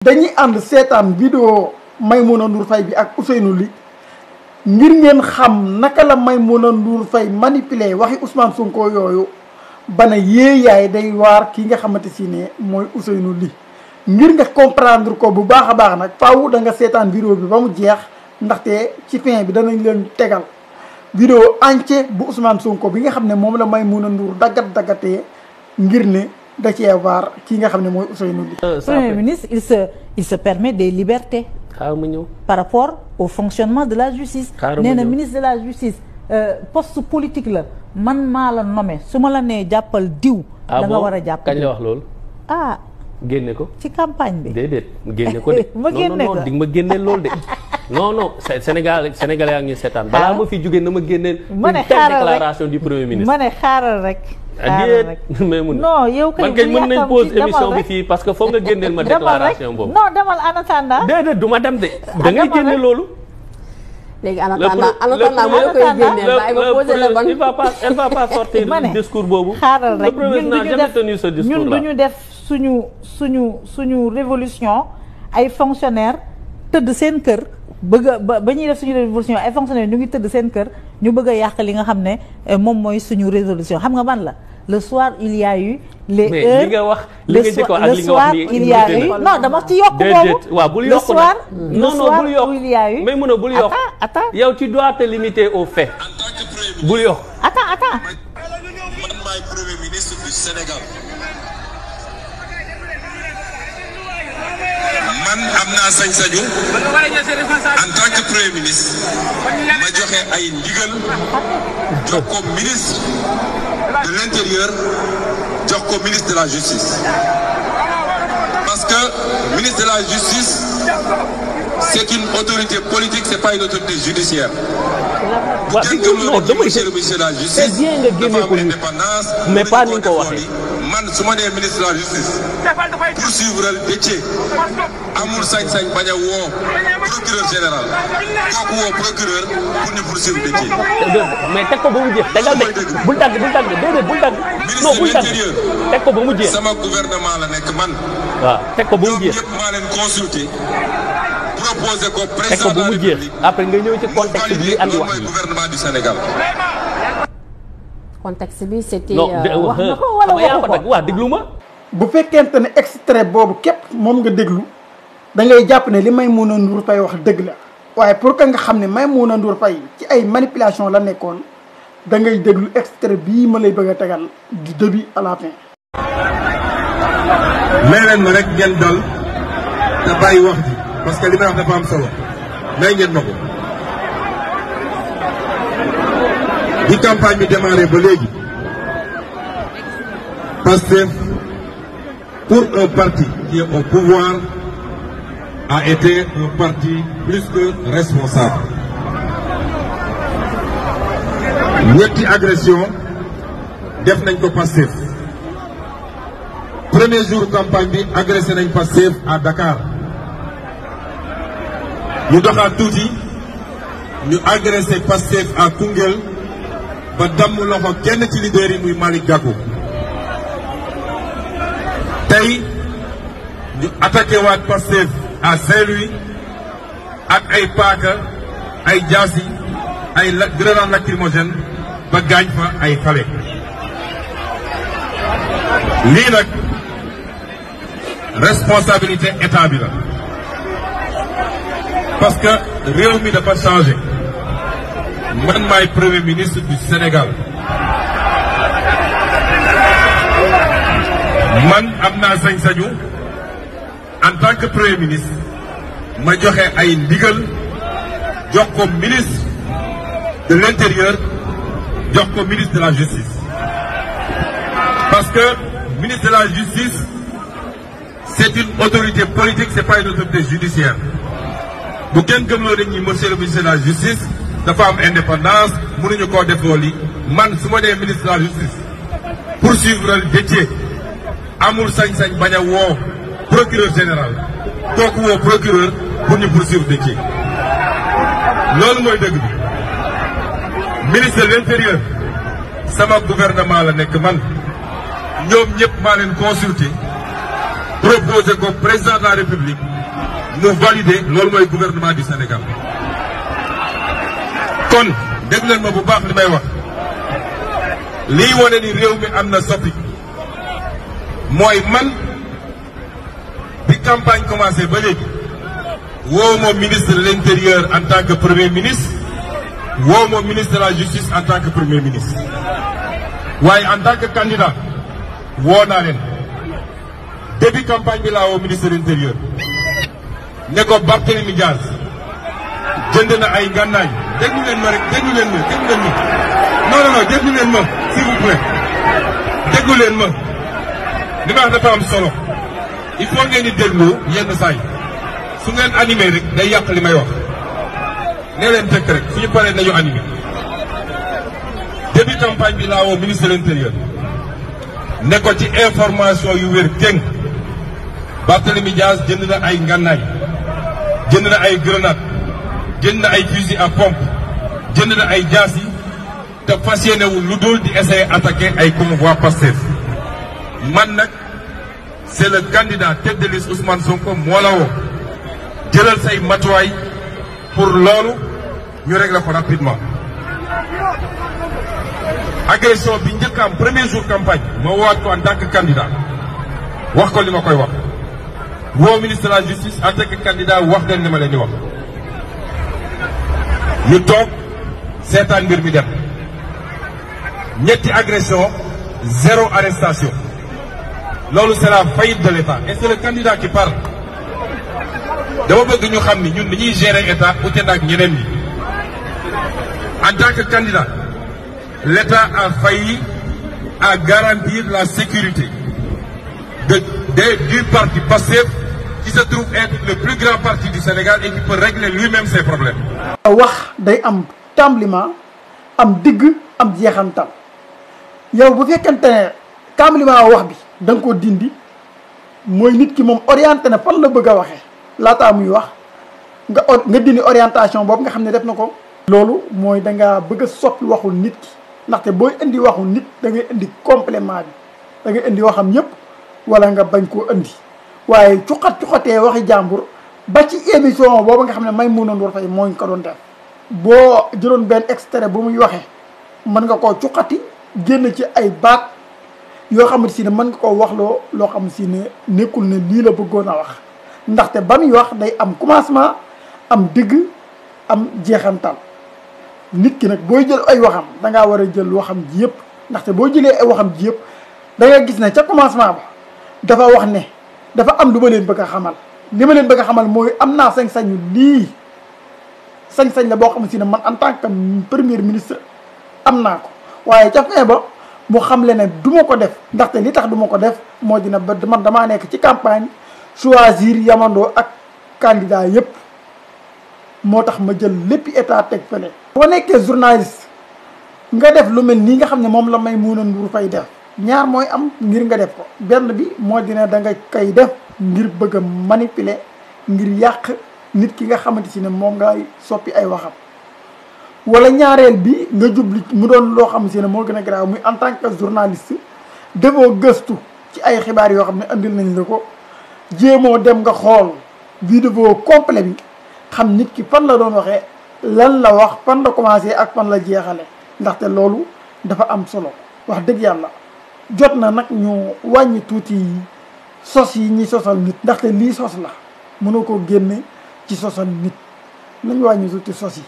dañuy ànd seetaan vidéo Maimouna Ndour Faye bi ak Ousseynou Ly ngir ngeen xam naka la Maimouna Ndour Faye manipuler waxi Ousmane Sonko yooyu bana yéeyaay day waar ki nga xamante si ne mooy Ousseynou Ly ngir nga comprendre ko bu baax a baax nag faaw da nga seetaan vidéo bi ba mu jeex ndaxte ci fin bi danañ leen tegal vidéo entier bu Ousmane Sonko bi nga xam ne moom la Maimouna Ndour daggatee ngir ne da cee waar ki nga xam ne mooy Ousseynou Ly. Premier ministre il se permet des libertés par rapport au fonctionnement de la justice. nee na ministre de la justice poste politique la man maa la nommé su ma la nee jàppal diw. da nga war a jàpp kañ la wax loolu. ah génne ko ci campagne bi. déedéet génne ko de. ma génne ko non di nga ma génneel loolu de. non Sénégalais yaa ngi seetaan. balaa ma fi jógee na ma génneel. ma ne une telle déclaration du premier ministre. ma ne xaaral rek. mais mun non yow kay man kay mën nañ pause émission bi fii parce que foog nga génneel ma déclaration boobu. non demal en attendant. déedéet du ma dem de. da ngay génne loolu. léegi en attendant moo la koy génneel bàyyi ba posé la ban. elle va pas sortir discours boobu. xaaral rek le premier n'a jamais tenu ce discours là. ñun duñu def suñu révolution ay fonctionnaires tëdd seen kër. ba ñuy def suñu révolution ay fonctionnaires ñu ngi tëdd seen kër ñu bëgg a yàq li nga xam ne moom mooy suñu résolution xam nga ban la le soir il y a eu les heures li nga wax li nga jëkkoon ak li nga wax il y a eu non dama ci yokk boobu waaw bul le yokk soir non bul yokk il y a eu mais mun a bul yokk attends yow tu dois te limiter aux faits bul yokk attends man maay premier ministre du Sénégal man am naa sañ-sañu en tant que premier ministre ma joxe ay ndigal jox ko ministre de l'intérieur jox ko ministre de la justice parce que ministre de la justice c'est une autorité politique c'est pas une autorité judiciaire. waaw non dama monsieur de la justice c'est bien nga génne ko indépendance mais pas ni nga ko waxee. man su ma nee ministre de la justice poursuivre Déthié amul sañ-sañ bañ a woo procureur général kooku woo procureur pour ñu poursuivre Déthié. mais teg ko ba mu jeex tegal de bul dagg déedéet bul dagg. non bul dagg teg ko ba mu jeex. sama gouvernement la nekk man. waaw teg ko ba mu jeex ñoom ñëpp maa leen consulter. proposé ko teg ko président ba mu jeex après nga ñëw ci contexte bi andi wax mooy gouvernement du Sénégal. contexte bi c'était. non wax na ko wala waxu ko waaw déglu ma. bu fekkente ne extrait boobu képp moom nga déglu da ngay jàpp ne li Maimouna Ndour Faye wax dëgg la waaye pour que nga xam ne Maimouna Ndour Faye ci ay manipulation la nekkoon da ngay déglu extrait bii ma lay bëgg a tegal du début à la fin. may leen ma rek ngeen dal te bàyyi wax ji parce que li may wax dafa am solo may ngeen ma ko. bi campagne bi démarré ba léegi Pastef pour un parti qui est au pouvoir a été un parti plus que responsable. ñetti agression def nañ ko Pastef premier jour campagne bi agressé nañ Pastef à Dakar ñu doxaat tuuti ñu agressé Pastef à Koungheul ba damm loxo kenn ci leader yi muy Malick Gakou tey ñu attaqué waat Pastef à Saint-Louis ak ay paaka ay jaasi ay grenade lacrymogène ba gaañ fa ay xale lii nag responsabilité état bi la parce que réew mi dafa changé man maay premier ministre du Sénégal man am naa sañ-sañu en tant que premier ministre ma joxe ay ndigal jox ko ministre de l'intérieur jox ko ministre de la justice parce que ministre de la justice c'est une autorité politique c'est pas une autorité judiciaire bu kenn gëmloo nit ñi monsieur le ministre de la justice dafa am indépendance mënuñu koo defoo li man su ma nee ministre de la justice poursuivre Déthié amul sañ-sañ bañ a woo procureur général kooku woo procureur pour ñu poursuivre Déthié loolu mooy dëgg bi ministre de l'intérieur sama gouvernement la nekk man ñoom ñëpp maa leen consulté proposé ko président de la république mu valider loolu mooy gouvernement du Sénégal. kon dégg leen ma bu baax li may wax lii wane ni réew mi am na soppi mooy man bi campagne commencé ba léegi woo ma ministre de l'intérieur en tant que premier ministre woo ma ministre de la justice en tant que premier ministre waaye en tant que candidat woo naa leen début campagne bi laa woo ministre de l'intérieur ne ko Barthélémy Dias jënd na ay ngànnaay déglu leen ma rek déglu leen ma non déglu leen ma s'il vous plaît déglu leen ma li ma wax dafa am solo il faut ngeen di déglu yenn saa yi su ngeen animé rek day yàq li may wax nee leen tekk rek suñu paree nañu animé début campagne bi laa woo ministre de l'intérieur ne ko ci information yu wér kéng Barthélémy Dias jënd na ay ngànnaay jënd na ay grenade jënd na ay fusil à pompe jënd na ay jaasi te fas yéene wu lu dul di essayer attaquer ay convoi Pastef man nag c'est le candidat tête de liste Ousmane Sonko moo la woo jëlal say matuwaay pour loolu ñu régler ko rapidement. agression bi njëkk am premier jour campagne ma woowaat ko en tant que candidat wax ko li ma koy wax woo ministre de la justice en tant que candidat wax leen li ma leen di wax. ñu toog seetaan mbir mi dem ñetti agression 0 arrestation loolu c'est la faillite de l'État et c'est le candidat qui parle. dama bëgg ñu xam ni ñun dañuy gérer état ute na ak ñeneen ñi en tant que candidat l'État a failli à garantir la sécurité du parti Pastef qui se trouve être le plus grand parti du Sénégal et qui peut régler lui-même ses problèmes. wax day am tàmbalima am digg am jeexantal yow bu fekkente ne tàmbalima wax bi da nga ko dindi mooy nit ki moom orienté na fan la bëgg a waxee laataa muy wax nga dindi orientation boobu nga xam ne def na ko. loolu mooy da ngaa bëgg a soppi waxul nit ki ndaxte booy indi waxul nit da ngay indi complément bi da ngay indi waxam yëpp wala nga bañ koo indi waaye cuqatee waxi jàmbur ba ci émission boobu nga xam ne Maimouna Ndour Faye moo ñu ko doon def boo jëloon benn extrait bu muy waxee mën nga koo cuqati génn ci ay baat yoo xamante si ne mën nga koo wax loo xam si ne nekkul ne lii la bëggoon a wax ndaxte ba muy wax day am commencement am digg am jeexantal nit ki nag booy jël ay waxam da ngaa war a jël waxam ji yëpp ndaxte boo jëlee ay waxam ji yëpp da nga gis ne ca commencement ba dafa wax ne dafa am lu ma leen bëgg a xamal li ma leen bëgg a xamal mooy am naa sañ-sañu lii sañ-sañ la boo xam si ne man en tant que premier ministre am naa ko waaye ca fee ba mu xam le ne du ma ko def ndaxte li tax du ma ko def moo dina ba man damaa nekk ci campagne choisir yamandoo ak candidat yëpp moo tax ma jël lépp état teg fële. boo nekkee journaliste nga def lu mel nii nga xam ne moom la Maimouna Ndour Faye def ñaar mooy am ngir nga def ko benn bi moo dina da nga koy def ngir bëgg a manipuler ngir yàq nit ki nga xamante si ne moom ngay soppi ay waxam wala ñaareel bi nga jubli mu doon loo xam si ne moo gën a garaaw muy en tant que journaliste defoo gëstu ci ay xibaar yoo xam ne andil nañ la ko jéemoo dem nga xool vidéo complet bi xam nit ki fan la doon waxee lan la wax fan la commencé ak fan la jeexale ndaxte loolu dafa am solo wax dëgg yàlla jot na nag ñu wàññi tuuti sos yi ñi sosal nit ndaxte lii sos la mënoo ko génne ci sosal nit nañ wàññi tuuti sos yi